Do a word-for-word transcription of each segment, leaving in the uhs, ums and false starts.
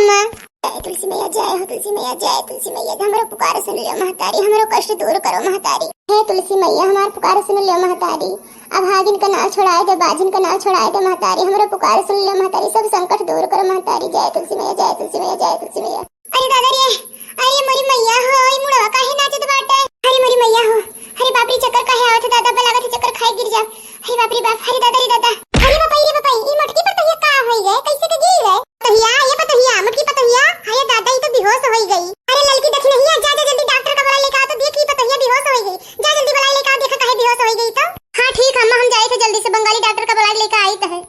हाँ। जय तुलसी मैया, जय हो तुलसी मैया, जय तुलसी मैया, हमरो पुकार सुन लियो महतारी, हमरो कष्ट दूर करो महतारी। हे तुलसी मैया, हमार पुकार सुन लियो महतारी, अभागिन का नाव छोड़ाए दे, बाझिन का नाव छोड़ाए दे महतारी, हमरो पुकार सुन लियो महतारी, सब संकट दूर करो महतारी। जय तुलसी मैया, जय तुलसी मैया, जय तुलसी मैया। अरे दादा रे, अरे मोरी मैया हो, ई मुड़वा काहे नाचत बाटे? अरे मोरी मैया हो, अरे बाप रे, चक्कर काहे आवत है दादा, बा लागत है चक्कर खाए गिर जा। अरे बाप रे बाप, अरे दादा रे दादा, अरे बापा रे बापा, ई मोटकी पतोहिया का होई गए, कैसे के गिर गए? पतोहिया, ये पतोहिया, मोटकी पतोहिया, अरे दादा, ई तो बेहोश होई गई। अरे ललकी दखिनहिया, जा जा जल्दी डॉक्टर का बुला लेके आ तो देख, ई पतोहिया बेहोश होई गई, जा जल्दी बुला लेके आ, देखा काहे बेहोश होई गई तो। हाँ ठीक है अम्मा, हम जाए थे जल्दी से बंगाली डॉक्टर का बुला लेके आई तो है।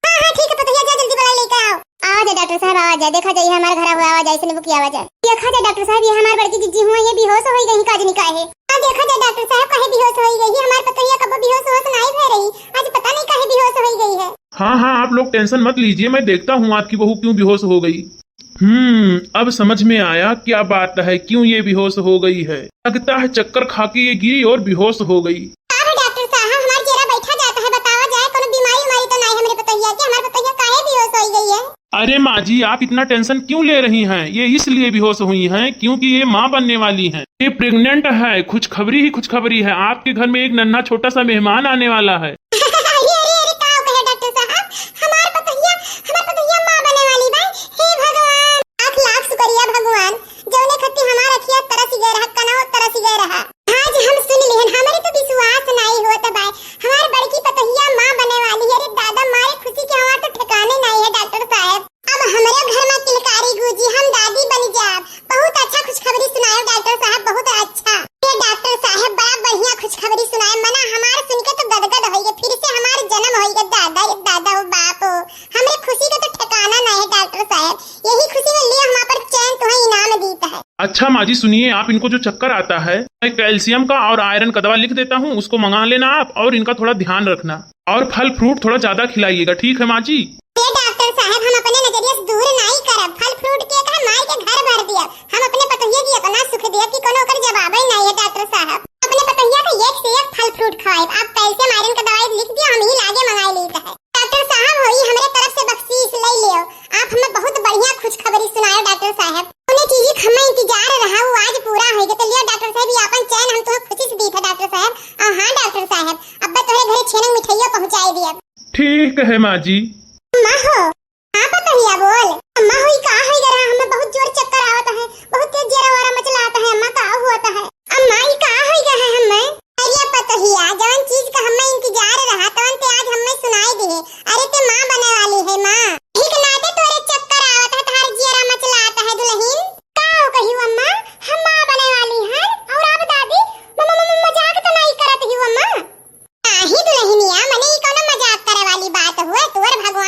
हाँ, हाँ, ठीक है, पतोहिया, जा जल्दी बुलाई लेके आओ। आवा जा डॉक्टर साहब, आवा जा, देखा जा, ये हमारे घर हुआ, आवा जा, ऐसे नहीं बुकी, आवा जा। देखा जा डॉक्टर साहब, ये हमारे बड़की जिज्जी हुआ, ये बेहोश होई गई, का जानी काहे। हाँ, देखा जा डॉक्टर साहब, काहे बेहोश होई गई, ये हमारे पतोहिया कबो बेहोश होश नहीं भय रही, आज पता नहीं काहे बेहोश होई गई है। हाँ, हाँ, आप लोग टेंशन मत लीजिए, मैं देखता हूँ आपकी बहू क्यों बेहोश हो गई। हम्म, अब समझ में आया क्या बात है, क्यों ये बेहोश हो गई है। लगता है चक्कर खा के ये गिरी और बेहोश हो गई। का हो डॉक्टर साहब, हमार जियरा बैठा जाता है, बतावा जाए, कोनो बीमारी उमारी तो नाई हमरे पतोहिया के, हमार पतोहिया काहे बेहोश होई गई है? अरे माँ जी, आप इतना टेंशन क्यों ले रही हैं? ये इसलिए बेहोश हुई हैं क्योंकि ये माँ बनने वाली हैं। ये प्रेग्नेंट है, खुशखबरी ही खुशखबरी है। आपके घर में एक नन्हा छोटा सा मेहमान आने वाला है। अरे, अरे, अरे, का कहे डॉक्टर साहब, हमार पतोहिया, हमार पतोहिया माँ बने वाली बा। हे भगवान, लाख लाख शुक्रिया भगवान, जौने खत्ती हमार अखिया तरस गए रहा, कनवा तरस गए रहा। आज हम सुन लिहन, हमरे तो विश्वास नाई होत बा। हमार बड़की पतोहिया माँ बने वाली है। अरे दादा, मारे खुशी के हमार तो ठिकाने नाई है डॉक्टर साहब। अब हमरे घर में किलकारी गूंजी, हम दादी बन जाब। बहुत अच्छा खुशखबरी सुनायो डॉक्टर साहब, बहुत अच्छा। ये डॉक्टर साहब बड़ा बढ़िया खुशखबरी सुनाए, मना हमार सुन के तो गदगद होई गए, फिर से हमार जन्म होई गए। दादा रे दादा, ओ बाप हो, हमरे खुशी के तो ठिकाना नाई है डॉक्टर साहब। यही खुशी में लियो हम पर चैन तुम्हें इनाम दीत है। अच्छा माँ जी सुनिए, आप इनको जो चक्कर आता है, मैं कैल्शियम का और आयरन का दवा लिख देता हूँ, उसको मंगा लेना आप और इनका थोड़ा ध्यान रखना। और फल फ्रूट थोड़ा ज्यादा खिलाइएगा, ठीक है माँ जी? ये डॉक्टर साहब, हम अपने नजरिया से दूर नाई करब, फल फ्रूट के कहा मार के घर भर दिया। हम अपने पतोहिया की इतना सुख दिया कि कोनो ओकर जवाबे नाई है डॉक्टर साहब। अपने पतोहिया का एक से एक फल फ्रूट खवाइब। आप कैल्शियम आयरन का दवाई लिख दिया, हम ही लागे मंगाई लीत है। डॉक्टर साहब, होई हमरे तरफ से बख्शीश ले लियो, आप हमें बहुत बढ़िया खुशखबरी सुनायो डॉक्टर साहब। उन्हें चीज हमें इंतजार रहा, वो आज पूरा होई गए। तो लियो डॉक्टर साहब, ये अपन चैन हम तुम्हें खुशी से दी था डॉक्टर साहब। और हाँ डॉक्टर साहब, अब तोहरे घरे छेना मिठाइया पहुँचाई दिया। ठीक है माँ जी। अम्मा हो, हाँ पतोहिया बोल। अम्मा हो, ई का होई गए रहा, हमें बहुत जोर चक्कर आवत है, बहुत तेज जरा वारा मचला आता है। अम्मा का हुआ है? अम्मा ई का होई गए है हमें? अरे पतोहिया, जवन चीज का हमें इंतजार रहा, तवन ते आज हमें सुनाई दिहे। अरे ते माँ बने वाली है माँ। ठीक नाते तोरे चक्कर आवत है, तहार जियरा मचलात है दुल्हन। का हो कही अम्मा, हम माँ बने वाली हैं? और आप दादी, म-, म-, म-, मजाक तो नहीं करत ही अम्मा? नाही दुल्हनिया, मने ई कौनो मजाक करे वाली बात हुए? तोर भगवान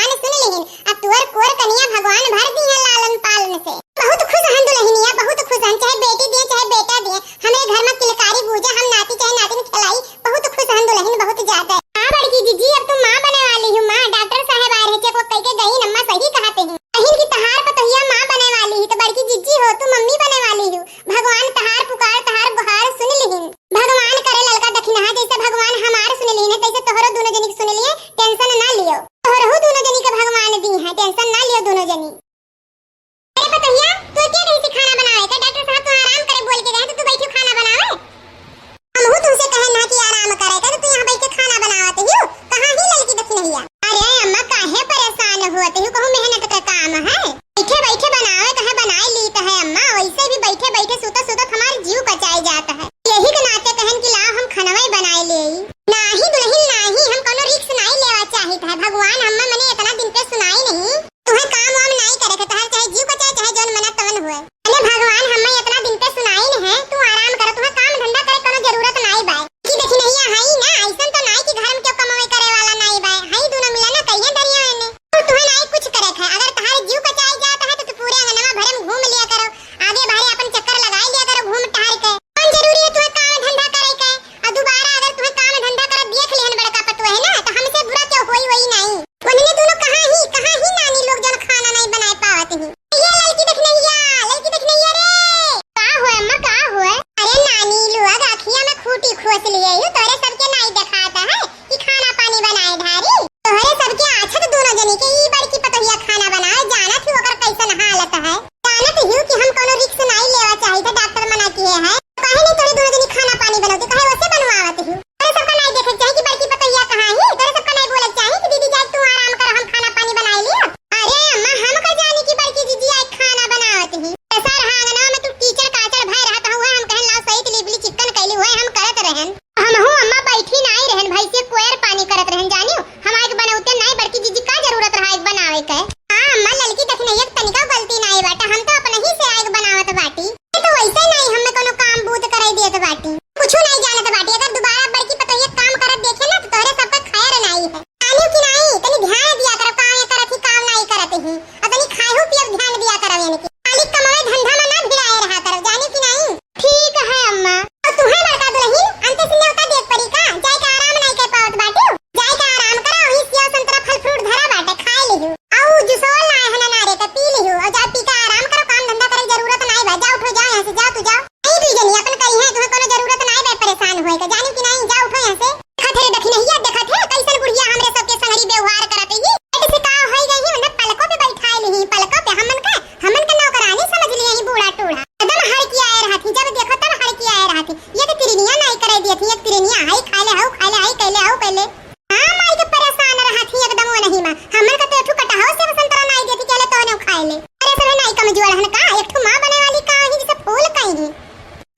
आई कमजोर हन का, एक ठो माँ बने वाली का ही जैसे फूल कहीं।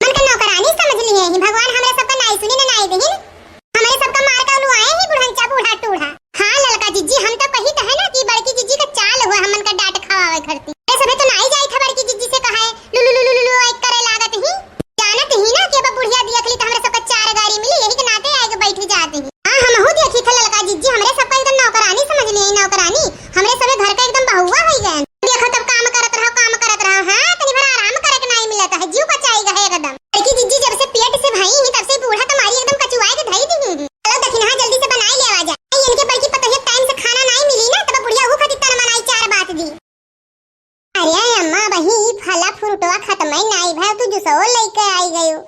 मन का नौकरानी समझ लिए ही, भगवान हमरे सबका नाई सुनी न नाई दहिन। हमरे सबका मार का उलू आए ही बुढ़ंचा बूढ़ा टूढ़ा। हाँ ललका जिज्जी, हम तो कही तो है ना कि बड़की जिज्जी का चाल हुआ हमन का डांट खवावे खरती। ये सभे तो नाई जाई था बड़की जिज्जी से कहा है, लुलु लुलु लुलु एक करे लागत ही। जानत ही ना कि अब बुढ़िया देख ली तो हमरे सबका चार गारी मिली, यही के नाते आए के बैठ जात ही। हाँ, हमहू देखी था ललका जिज्जी, हमरे सबका एकदम नौकरानी समझ लिए, नौकरानी। हमरे सबे घर का एकदम बहुआ होई गए। देखो तब काम करत रहो, काम करत रहो। हाँ, तनी भर आराम करे के नाई मिलत है, जीव कचाई गए एकदम। बड़की जिज्जी जब से पेट से भई ही, तब से बूढ़ा तुम्हारी एकदम कचुआए के धई दी ही। चलो दखिनहा जल्दी से बनाई लेवा जाए। नहीं, इनके बड़की पतोहिया टाइम से खाना नाई मिली ना, तब बुढ़िया हु खातिर तन मनाई चार बात दी। अरे अम्मा, वही ई फला फ्रूटवा खत्म ही नाई भा, तू जुसवो लेके आई गयो।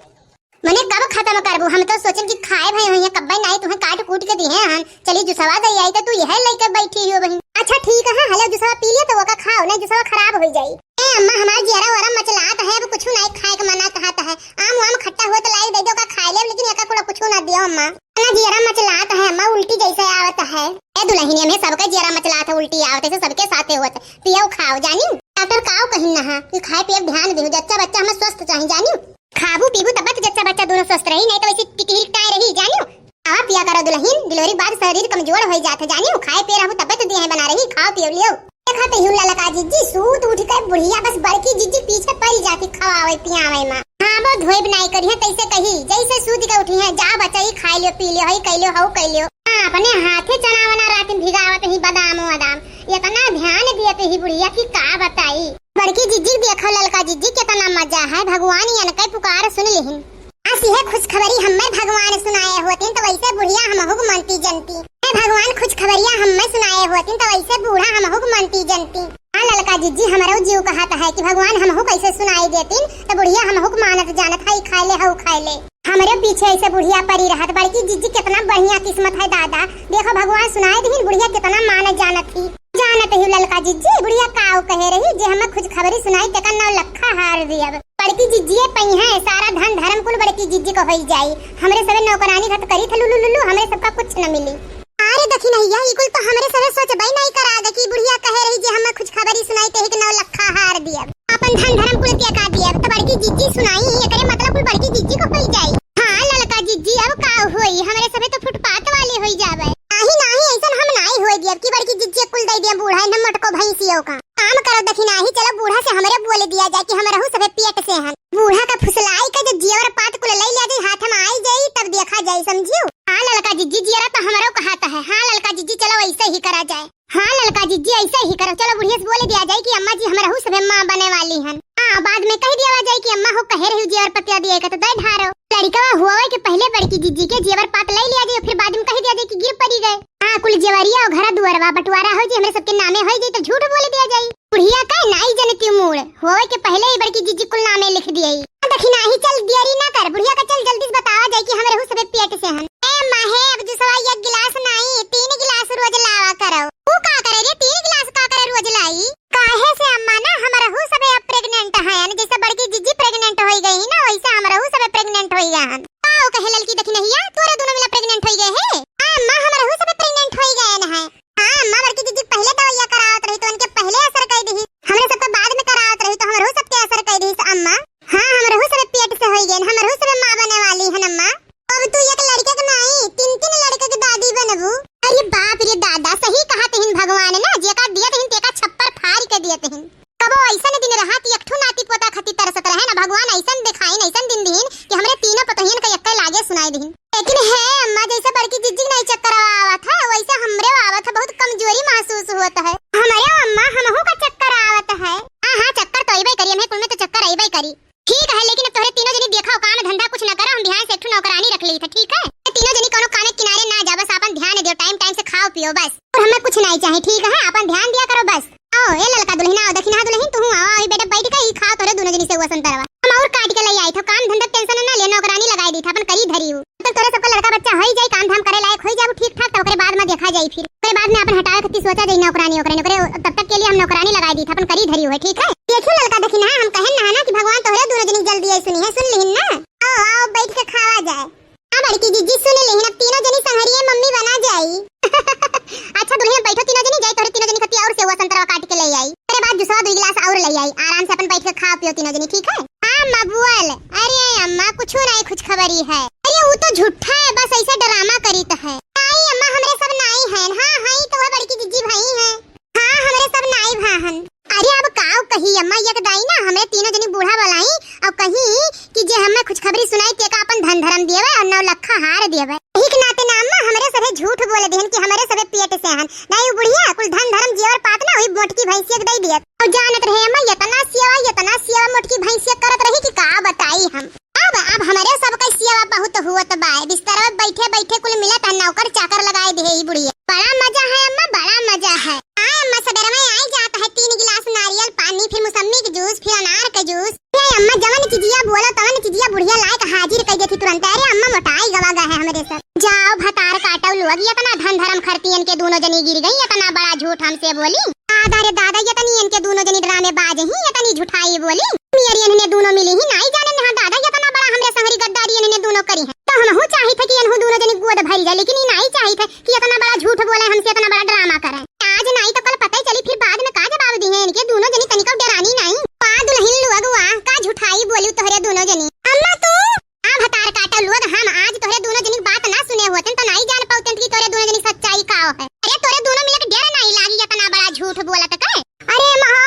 मने कब खत्म करबू? हम तो सोचन कि खाए भई हुई है, कब्बे नाई तुहें काट कूट के दिहे हन। चली जुसवा दे आई तो तू यह लेके बैठी हो बहिन। अच्छा ठीक है, हलो जुसवा पी लियो तो ओका खाओ, नहीं जुसवा खराब हो जाई। ए अम्मा, हमार जियरा वरा मचलात है, अब कुछ नाई खाए के मना कहत है। आम वाम खट्टा हुआ तो लाई दे दो, का खाए ले, लेकिन एका कुड़ा कुछ ना दियो अम्मा। ना जियरा मचलात है अम्मा, उल्टी जैसे आवत है। ए दुल्हनिया में सबके जियरा मचलात है, उल्टी आवत है, सबके साथे होत है। पियो खाओ जानी। डॉक्टर काव कहिन ना है कि खाए पिए ध्यान देहु, जच्चा बच्चा हमें स्वस्थ चाही जानी। खाबू पीबू तब तो जच्चा बच्चा दोनों स्वस्थ रही, नहीं तो वैसे टिकही टाए रही जानियो। खावा पिया करो दुल्हन, डिलीवरी के बाद शरीर कमजोर हो जात है जानियो। खाए पिए रहू तब तो देह बना रही, खाओ पियो लियो। देखा तो यूं ललका जिज्जी सूत उठ के बुढ़िया बस बड़की जिज्जी पीछे पड़ी जाती खवावे पियावे में। हाँ, वो धोइब नाई करिहे, तैसे कही, जैसे सूत के उठी है, "जा बच्चा, ई खाई लियो, पी लियो, हई कई लियो, हऊ कई लियो।" हाँ, अपने हाथे चना वना रात में भिगावत ही, बादाम वादाम, इतना ध्यान दियत ही बुढ़िया कि का बताई। बड़की जिज्जी देखो, ललका जिज्जी, कितना मजा है, भगवान यनके पुकार सुन लिहिन। आस यह खुशखबरी हम्मे भगवान सुनाए होतिन, तो वैसे बुढ़िया हमहू के मनती जनती। हे भगवान, खुशखबरिया हम्मे सुनाए होतिन, तो वैसे बूढ़ा हमहू के मनती जनती। हाँ ललका जिज्जी, हमरो जीव कहत है कि भगवान हमहू कैसे सुनाई देतिन, तो बुढ़िया हमहू के मानत जानत है, ई खाए ले, हऊ खाए ले। हमरे पीछे ऐसे बुढ़िया परी रहत, बड़की जिज्जी कितना बढ़िया किस्मत है दादा। देखो भगवान सुनाए दिहिन, बुढ़िया कितना मानत जानत ही। जानत ही ललका जिज्जी, बुढ़िया काव कहे रही, जे हमें खुशखबरी सुनाई, तेका नौ लखा हार दियब। बड़की जिज्जी पई है, सारा धन धर्म कुल बड़की जिज्जी को होई जाई। हमरे सबे नौकरानी घट करी थे लुलु लुलु, हमरे सबका कुछ न मिली। अरे दखिनहिया, ई कुल तो हमरे सबे सोचबे नहीं करा दे कि बुढ़िया कहे रही जे हमें खुशखबरी सुनाई, तेही के नौ लखा हार दियब। अपन धन धर्म कुल तेका दियब, तो बड़की जिज्जी सुनाई, एकरे मतलब कुल बड़की जिज्जी को होई जाई। हाँ ललका जिज्जी, अब का होई, हमरे सबे तो फुटपाथ वाले होई जाबे। नाही नाही, ऐसन हम नाही होई दियब कि बड़की जिज्जी कुल दे दिया बूढ़ा, इन्हें मोटको भैंसियों का। काम करो दखिनहा, चलो बूढ़ा से हमरे बोले दिया जाए कि हमरहू सबे पेट से हन। बूढ़ा का फुसलाई के जो जेवर पात कुल ले लिया जाए, हाथ में आई जाई, तब देखा जाए, समझियो? हाँ ललका जिज्जी, जियरा तो हमरो कहात है। हाँ ललका जिज्जी, चलो ऐसे ही करा जाए। हाँ ललका जिज्जी, ऐसे ही करो। चलो बुढ़िया से बोले दिया जाए कि अम्मा जी हमरहू सबे माँ बने वाली हन। हाँ, बाद में कह दिया जाए कि अम्मा हो कहे रही जेवर पतिया दिए के तो दे ढारो। लड़िकवा हुआवे के पहले बड़की जिज्जी के जेवर पात ले लिया जाए, फिर बाद में कह दिया जाए कि गिर पड़ी गए। हाँ, कुल जेवरिया और घरा दुआरवा बंटवारा हो जाए, हमरे सबके नामे हो जाए तो झूठ बोले दिया जाए। बुढ़िया का नाई जनती मूड़ होए के पहले ही बड़की जिज्जी कुल नामे लिख दिए। दखिनहा, चल देरी ना कर, बुढ़िया का चल जल्दी से बतावा जाए कि हमरहू सबे पेट से हन। ए माहे, अब जुसवा एक गिलास नाई, तीन गिलास रोज लावा करो। तू का करे रे, तीन गिलास का करे रोज लाई? काहे से अम्मा ना, हमरहू सबे अब प्रेग्नेंट हन, जैसे बड़की जिज्जी प्रेग्नेंट होई गई ना, वैसे हमरहू सबे प्रेग्नेंट होई गए हन। का ओ कहे ललकी दखिनहिया, तोरे दोनों मिला प्रेग्नेंट होई गए है? हाँ अम्मा, हमरहू सबे प्रेग्नेंट होई गए न है। हाँ अम्मा, बड़की जिज्जी पहले दवाइया करावत रही तो उनके पहले असर कर दी, हमरे सबके बाद में करावत रही तो हमरहू सबके असर कर दी अम्मा। हाँ, हमरहू सबे पेट से होई गए, हमरहू सबे माँ बने वाली हन अम्मा। अब तू एक लड़के के नाई, तीन तीन लड़के के दादी बनबू। अरे बाप रे दादा, सही कहत हिन भगवान ना, जेका दियत हिन तेका छप्पर फाड़ के दियत हिन। कबो ऐसन दिन रहा कि एक ठो नाती पोता खातिर तरसत रहे ना, भगवान ऐसन देखाइन, ऐसन दिन दीन कि हमरे तीनों पतोहियन के एक्के लागे सुनाई दीन। लेकिन हे अम्मा, जैसे बड़की जिज्जी के नाई चक्कर आवत है, वैसे हमरे आवत है, बहुत कमजोरी महसूस होत है। हमरे अम्मा, हमहू का चक्कर आवत है। हाँ, हाँ, चक्कर तो अइबे करी, हमें कुल में तो चक्कर अइबे करी। ठीक है, लेकिन अब तोहरे तीनों जनी देखा, काम धंधा कुछ न करो, हम बिहान से एक ठो नौकरानी रख ली था, ठीक है? ये तीनों जनी कोनो काम के किनारे ना जा, बस आपन ध्यान दियो, टाइम टाइम से खाओ पियो बस, और हमें कुछ नहीं चाहिए, ठीक है? आपन ध्यान दिया करो बस। आओ ए ललका दुल्हन, आओ दखिनहा दुल्हन, तू आओ, आओ, ई बेटा बैठ के ई खाओ, तोहरे दोनों जनी से हुआ संतरवा। हम और काट के ले आई था, काम धंधा टेंशन ना ले, नौकरानी लगाई दी था, अपन करी धरी हूँ। तब तोरे सबका लड़का बच्चा होई जाई, काम धाम करे लायक होई जाबू ठीक ठाक, तब ओकरे बाद में देखा जाई फिर। ओकरे बाद में अपन हटावे खातिर सोचा जाई नौकरानी ओकरे, ओकरे तब तक के लिए हम नौकरानी लगाई दी था, अपन करी धरी हुए, ठीक है? देखियो ललका दखिनहा, हम कहन ना है ना कि भगवान तोहरे दोनों जनी जल्दी आई सुनी है, सुन लिहिन ना? आओ, आओ, बैठ के खावा जाए। हाँ बड़की जिज्जी सुन लिहिन, अब तीनों जनी संहरिये मम्मी बना जाई। अच्छा दुल्हन बैठो तीनों जनी, जाई तोहरे तीनों जनी खातिर और सेवा संतरा काट के ले आई। तेरे बाद जुसवा दो गिलास और ले आई। आराम से अपन बैठ के खाओ पियो तीनों जनी, ठीक है? हाँ अम्मा बोल। अरे अम्मा कुछ नहीं, खुशखबरी है। अरे वो तो झूठा है, बस ऐसे ड्रामा करीत है। नहीं अम्मा, हमरे सब नाई हैं। हाँ हैं तो वह बड़की जिज्जी भाई हैं। हाँ हमरे सब नाई भा हन। अरे अब काव कही अम्मा, एक दाई ना हमरे तीनों जनी बूढ़ा बोलाई और कही कि जे हमें खुशखबरी सुनाई तेका अपन धन धर्म दियवे और नौ लखा हार दियवे। यही के नाते ना अम्मा हमरे सभे झूठ बोल दिहन कि हमरे सभे पेट से हन। नहीं वो बुढ़िया कुल धन धर्म जेवर पात ना वही मोटकी भैंसिया के दे दियत। और जानत रहे अम्मा इतना सेवा, इतना सेवा मोटकी भैंसिया करत रही कि का बताई हम। अब, अब हमरे सबके सेवा बहुत हुअत बा। बिस्तरवा बैठे बैठे कुल मिलत है, नौकर चाकर लगाए दे ई बुढ़िया। बड़ा मजा है अम्मा, बड़ा मजा है। हाँ अम्मा, सबेरवे आई जात है तीन गिलास नारियल पानी, फिर मौसम्मी के जूस, फिर अनार के जूस। ए अम्मा, जवन चिजिया बोलो तवन चिजिया बुढ़िया लायक हाजिर कई देती तुरंत। अरे अम्मा, मोटाई गवा गा है हमरे सब। जाओ भतार काटो लोग, इतना धन धर्म खरती इनके दूनों जनी गिर गई, इतना बड़ा झूठ हमसे बोली। दादा रे दादा, इतनी इनके दूनों जनी ड्रामेबाज ही, इतनी झूठाई बोली। मियर इन्हने दूनों मिली ही, नाई जाने नहा दादा, इतना बड़ा हमरे संगरी गद्दारी इन्हने दूनों करी है। तो हमहू चाहित है कि इनहू दूनों जनी गोद भरी जाए, लेकिन ई नाई चाहित है कि इतना बड़ा झूठ बोले हमसे, इतना बड़ा ड्रामा करे। आज नाई तो कल पता ही चली, फिर बाद में का जवाब दी है इनके दूनों जनी, तनिको डेरानी नाई। वाह दुल्हन लोग वाह, का झूठाई बोली तोहरे दूनों जनी। अम्मा तू आ भतार काटा लोग, हम आज तोहरे दूनों जनी के बात ना सुने होतेन तो नाई जान पाउतेन कि तोहरे दूनों जनी के सच्चाई का है। अरे तोहरे दूनों मिलके डेर नाई लागी इतना बड़ा झूठ बोलत के। अरे महा,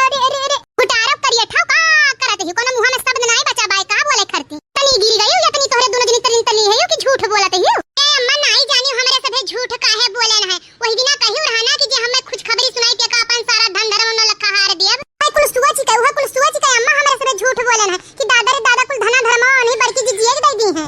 अरे, अरे, अरे, गुटारो करिया ठाव का करत ही, कोनो मुहा में शब्द नाई बचा बाय का बोले खरती। तनी गिर गई हो या तनी तोहरे दूनों जनी तनी तनी है यो कि झूठ बोलत ही। ए अम्मा नाई जानी हमरे सभे झूठ काहे बोले न है। वही दिना कही रहा ना कि जे हमें खुशखबरी सुनाई तेका अपन सारा धन धर्म नौ लखा हार दियब। आई कुल सोच के, वह कुल सोच के अम्मा हमरे सभे झूठ बोले न है कि दादा रे दादा कुल धना धर्म उन्हीं बड़की जिजिया के दे दी है।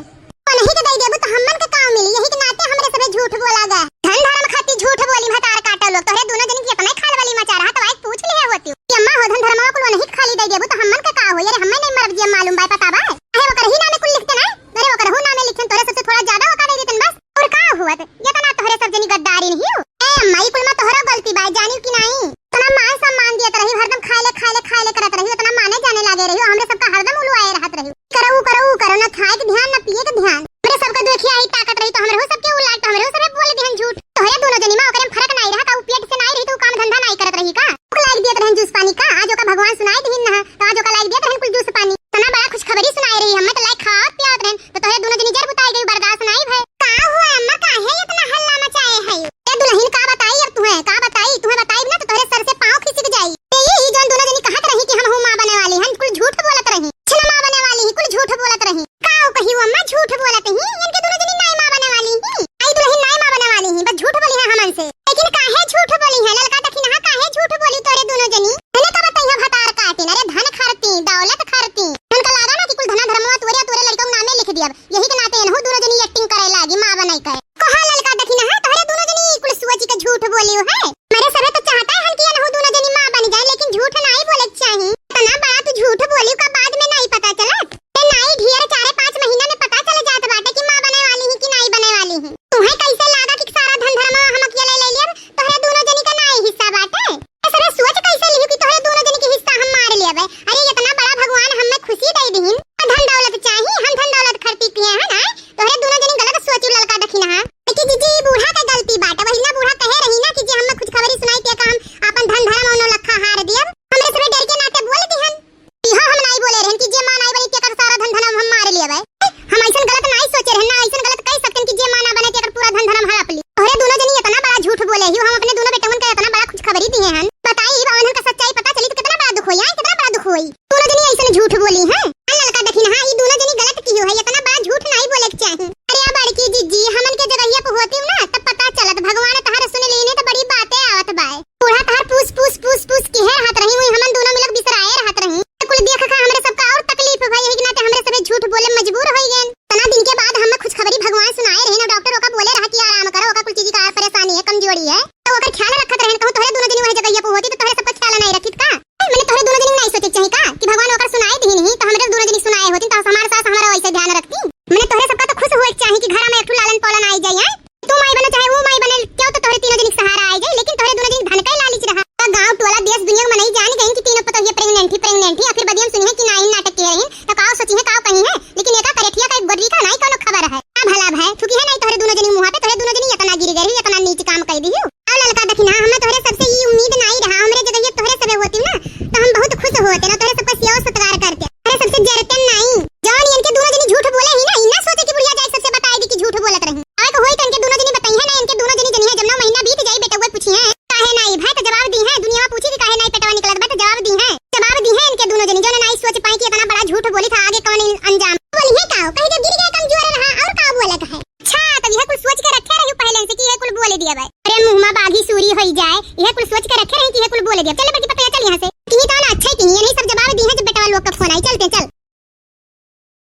उन्हीं के दे देबू तो हमन के का मिली? यही के नाते हमरे सभे झूठ बोला गया। धन धर्म खातिर झूठ बोली भतार काटा लोग। तोहरे दूनों जनी की इतना खाल वाली मचा रहा तो आज पूछ लिया होती कि अम्मा हो धन धर्मवा कुल उन्हीं के खाली दे देबू तो हमन के का होई? अरे हमें नहीं मरब जिया मालूम बाय पता बाय। अरे वो करही नामे कुल लिखते ना, अरे वो करहू नामे लिखन तोहरे सबसे थोड़ा ज्यादा वो का दे देतन बस। और का हुआ त? इतना तोहरे सब जनी गद्दारी नहीं हो। ए अम्मा, ई कुल में तोहरो गलती बा, जानियो कि नाई? इतना मान सम्मान दियत रही, हरदम खाए ले, खाए ले, खाए ले करत रही, इतना माने जाने लागे रही, हमरे सबका हरदम उलुआए रहत रही। करो, ऊ करो, ऊ करो, ना खाए के ध्यान, ना पिए के ध्यान। हमरे सबका देखिया आई ताकत रही, तो हमरे हो सबके उलाट, तो हमरे हो सबे बोल दिहन झूठ। तोहरे दोनों जनी में ओकरे में फर्क नाई रहा, का ऊ पेट से नाई रही, तो ऊ काम धंधा नाई करत रही का? भूख लाग दियत रहन जूस पानी का? आज ओका भगवान सुनाई दिहिन ना, तो आज ओका लाग दियत रहन कुल जूस पानी। इतना बड़ा खुशखबरी सुनाए रही, हमें तो लाइक खावत पियावत रहन, तो तोहरे दोनों जनी जर बुताई गई, बर्दाश्त नाई भय। का हुआ अम्मा, काहे इतना हल्ला मचाए है? ए दुल्हन, का बताई अब तुहें, का बताई? तुहें बताई ना तो तोहरे सर से पाँव खिसक जाई। ए, ये ही जौन दोनों जनी कहत रही कि हम हूँ माँ बने वाली हन, कुल झूठ बोलत रही। छना माँ बने वाली ही, कुल झूठ बोलत रही। का कही वो अम्मा, झूठ बोलत ही? इनके दोनों जनी नाई माँ बने वाली ही। आई दुल्हन नाई माँ बने वाली ही, बस झूठ बोली है हमन से। लेकिन काहे झूठ बोली है? ललका दखिनहा काहे झूठ बोली तोहरे दोनों जनी? मैंने का बताई है भतार काटिन, अरे धन खरती, दौलत खरती। उनका लागा ना कि कुल धना धर्मवा तोरे, तोरे लड़का के नामे लिख दियब। यही के नाते इनहू दोनों जनी acting करे लागी, माँ बनाई के। कहा ललका दखिनहा, तोहरे दोनों जनी कुल सोच के झूठ बोली है। हमारे सभे तो चाहता है कि इनहू दोनों जनी माँ बन जाए, लेकिन झूठ नाई बोले के चाही। इतना बड़ा तू झूठ बोली का बाद में नाई पता चलत? ए नाई ढेर चारे पाँच महीना में पता चल जात बाटे कि माँ बने वाली ही कि नाई बने वाली ही। तुहे कैसे लागा कि सारा धन धर्म हम अकेले ले लियब, तोहरे दोनों जनी का नाई हिस्सा बाटे? ए सभे सोच कैसे लिहू कि तोहरे दोनों जनी के हिस्सा हम मार लेबे? अरे इतना बड़ा भगवान हमें खुशी दे दिहिन, धन दौलत चाही, हम धन दौलत खरती पिए हैं ना? तोहरे दोनों जनी गलत सोचू ललका दखिनहा। देखी जीजी, ई बूढ़ा के गलती बाटे, वही ना बूढ़ा कहे रही ना कि जे हमें खुशखबरी सुनाई तेका हम अपन धन धर्म नौ लखा हार दियब। हमरे सभे डर के नाते बोल दिहन। इहो हम नाई बोले रहन कि जे माँ नाई बनी तेकर सारा धन धर्म हम मार लेबे। हम ऐसन गलत नाई सोचे रहन ना, ऐसन गलत कह सकन कि जे माँ ना बने तेकर पूरा धन धर्म हड़प ली। तोहरे दोनों जनी इतना बड़ा झूठ बोले ही, हम अपने दोनों बेटवन का इतना बड़ा खुशखबरी दिए हन। बताई, ई बावन का सच्चाई पता चली तो कितना बड़ा दुख होई, आय, कितना बड़ा दुख होई। दोनों जनी ऐसन झूठ बोली हैं। आ ललका दखिनहा, ई दोनों जनी गलत कियो है, इतना बड़ा झूठ नाई बोले के चाही। अरे आ बड़की जीजी, हमन के जगहिया पे होती ना, तब पता चलत, भगवान तहार सुन लेने तो बड़ी बातें आवत बाय। बूढ़ा तहार पूस, पूस, पूस, पूस किहे रहत रही, वही हमन दोनों मिलक बिसराए रहत रही। तो कुल देख खा हमरे सबका और तकलीफ भई, यही के नाते हमरे सभे झूठ बोले मजबूर होई गए। इतना दिन के बाद हमें खुशखबरी भगवान सुनाए रहे ना, डॉक्टर ओका बोले रहा कि आराम करो, ओका कुल चीज का परेशानी है, कमजोरी है। तो ओकर ख्याल रखत रहन, कहूँ तोहरे दोनों जनी वही जगहिया पे होती तो तोहरे सबका ख्याल नहीं रखित का? मैंने तोहरे दोनों जनी नहीं सोचे के चाही का कि भगवान ओकर सुनाए दिही नहीं, तो हमरे दोनों जनी सुनाए होती तो हमारे सास हमारा वैसे ध्यान रखती। मैंने तोहरे सबका तो खुश हुए के चाही कि घर में एक ठो लालन पालन आई जाए, हैं? तू माई बने चाहे वो माई बने, क्यों तो तोहरे तीनों जनी के सहारा आई जाए, लेकिन तोहरे दोनों जनी धन का लालच रहा। तो गाँव टोला देश दुनिया में नहीं जान गई कि तीनों पतोहिया pregnant ही pregnant ही, आखिर बदियम सुनी है कि नाई नाटक के रही, तो काव सोची है, काव कही है, लेकिन एका करेठिया का एक गोडरी का नाई कौनो खबर है। आ भला भाई, थूकी है नहीं तोहरे दोनों जनी मुँहा पे, तोहरे दोनों जनी इतना गिर गई, इतना नीच काम कर दी हो। अब ललका दखिनहा, हमें तोहरे सबसे ई उम्मीद नाई रहा, हमरे जगह तोहरे सबे होती ना, तो हम बहुत खुश होते ना तोरे सबका सेवा सत्कार करते। अरे सबसे जरते नाई। जौन इनके दोनों जनी झूठ बोले ही ना, ई ना सोचे कि बुढ़िया जाए सबसे बताए दी कि झूठ बोलत रही। आवे तो होई तो इनके दोनों जनी बताई है ना, इनके दोनों जनी जनी है, जब नौ महीना बीत जाई बेटवा पूछी है, "काहे नाई?" भाई तो जवाब दी है, दुनिया में पूछी कि "काहे नाई पेटवा निकलत?" भाई तो जवाब दी है, जवाब दी है इनके दोनों जनी, जौन नाई सोच पाई कि इतना बड़ा झूठ बोली था, आगे कौन इन-, अंजाम। बोली है का? कहीं जब गिर गया कमजोर रहा, और का बोले का है? अच्छा, तब यह कुल सोच के रखे रही पहले से कि यह कुल बोले दिया भाई। अरे मुँह में बाघी सूरी होई जाए, यह कुल सोच के रखे रही कि यह कुल बोले दिया। चले बड़की पतोहिया, चल यहाँ से। कि